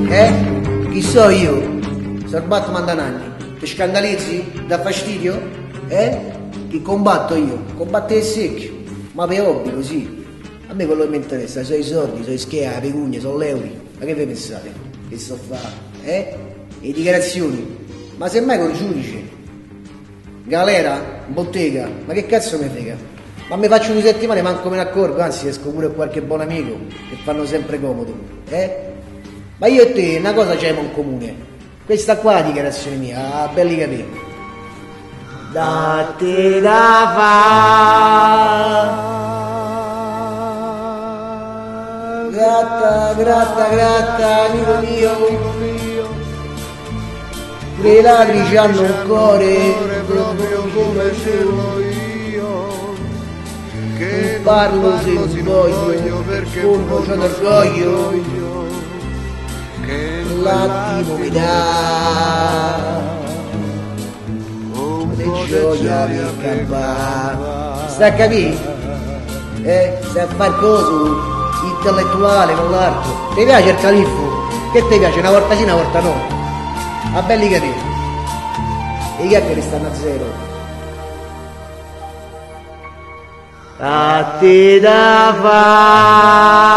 Eh? Chi so io? Sor Batman da Nanni. Ti scandalizzi? Dà fastidio? Eh? Chi combatto io? Combatto il secchio. Ma per hobby così. A me quello che mi interessa sono i soldi, sono i schia, la pecugna, sono l'euro. Ma che vi pensate? Che sto a fare? Eh? Le dichiarazioni? Ma semmai col giudice? Galera? Bottega? Ma che cazzo mi frega? Ma mi faccio due settimane manco me ne accorgo, anzi esco pure con qualche buon amico che fanno sempre comodo, eh? Ma io e te una cosa c'è in comune. Questa qua è la dichiarazione mia, ah, belli capì. Date da fa. Gratta, gratta, gratta, amico mio. Pure i ladri c'hanno un cuore proprio come ce l'ho io. Che Non parlo se non voglio, perché fondo c'ho d'orgoglio. Che L'attimo mi dà un di po' di gioia per campare. Sta a capì? Eh? Stai a far coso intellettuale con l'arte. Ti piace il califfo? Che ti piace? Una volta sì, una volta no. Ma belli capì. E i chiacchiere stanno a zero. A te da fa.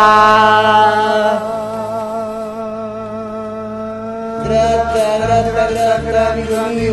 Gratta, gratta, gratta, amico mio.